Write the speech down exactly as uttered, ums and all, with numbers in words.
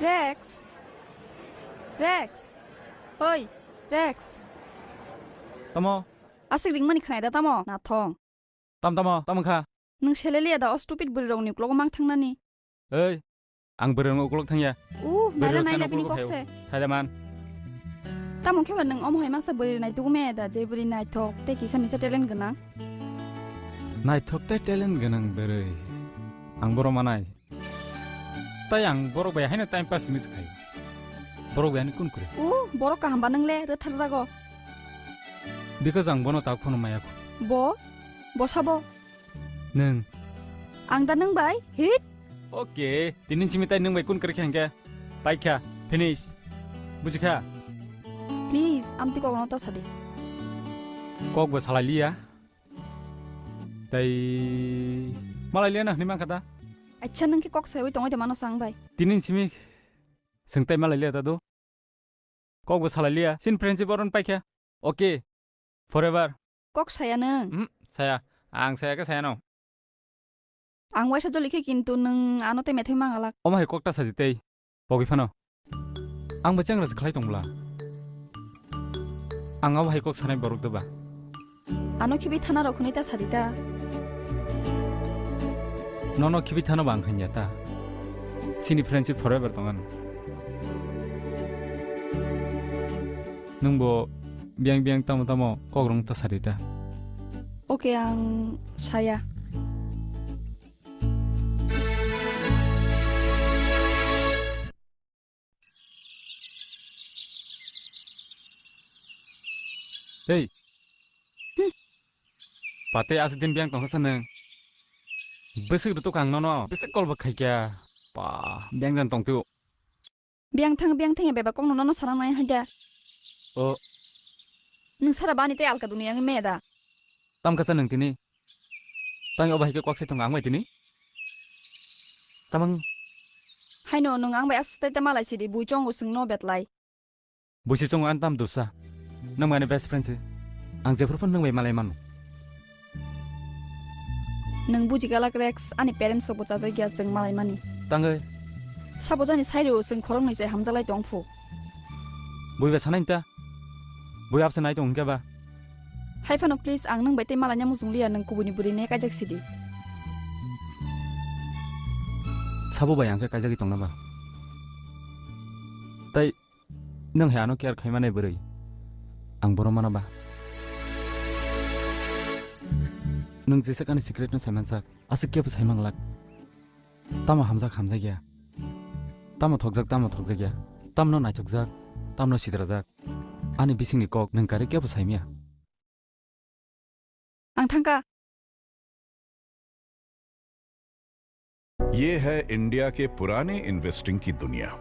Rex. Rex. Oi, Rex. Tamo? Aswk ringmani khnai da tamo? Nathong. Tam tamo, tamo kha? Nwng seleliya da o stupid bwrwirokni uklogo mang thangnani? Ei, ang bwrwirokni uklok thangya. Uh, naila bwrwirok naila sano bini uklogo kok phaio. Se. Saida man. Tamo khe ba nwng omo hai masa bwrwi naitugwi maya da, je bwrwi naithok tei kisa misa talent gwnang? Naithok tei talent gwnang bwrwi. Ang boro manai. Tai ang borok bai haino time pass miss khai. Borok bai ani kun kure. Uh, borok kaham ba nwng le rwtharjago. Because ang bono tak phano maya kho. Bo? Bo sabo? Nwng. Ang da nwng bai? Hit? Okay, tini simi tai nwng bai kun kore khe hwnkhe? Paikha, finish. Bujikha? Please, amtwi kokno ta sadi. Kok bo salai liya. Tai malai liya na hwnwi mankha da? Acha, nwng khe kok saiwi tongwi de mano sang bai. Tini simi swng tai malai liya ta do. Kok bo salai liya. Sin friendship oron paikha. Okay. Forever. Kok saya nwng? Hmm, saya. Ang saya khe saya no. Ang waisa joli khe kintu nwng ano te methai mangalak. Omo hai kok ta saji tei. Pogwi phano. Ang bo chengra se khlai tong bwla. Ang abo hai kok sanai borok doba. Ano khibi thana rok hwnwi ta sadi ta. Nono khibi thano ba ang hanya ta. Sini friendship forever tong ano. Nwng bo biyang biyang tamo tamo kok rwng ta sadi ta. Okay, ang saya. Hey. Hmm. Pate asa din biyang tongsa sa nwng. Bwswk rwtuk ang nono. Bwswk call bo khaikya. Pa, biyang jan tongtu. Biyang thang, biyang thang ya bebak kok nono sana nai haida. O. Nwng sara bani tei alka duni yang me da. Tam kasa nwng tini. Tang obo hai khe kok sai tongo ang bai tini? Tamang. Haino nwng ang bai aswk tei tei malai sidi bui chongo swngno betlai. Buisi chongo ang tam dosa. Nwng bai ani best friend se. Ang jephuru phano nwng bai malai mano. Nwng buji galak Rex, ani parents rokbo chajak ya chwng malai mani. Tangwi. Sabo jani sai rw chwng khoroknwi se hamjaklai tong phu. Bui ba sanai ta. Bui abse nai tong hwnkhe ba. Hai phano please, ang nwng bai tei malanya muchung liya, nwng kubuini bwrwi ne kaijak sidi. Sabo bai ang khe kaijagwi tongna ba? Tai nwng hai ano care khaimani bwrwi, ang bono mana ba? Nwng jeswk ani secret no saimansak, aswk kebo saimanglak. Tamo hamjak hamjakya, tamo thokjak tamo thokjakya, tamno naithokjak, tamno sidrajak, ani bisingni kok nwng karwi kebo saimya. Ang thangkha. ये है इंडिया के पुराने इन्वेस्टिंग की दुनिया।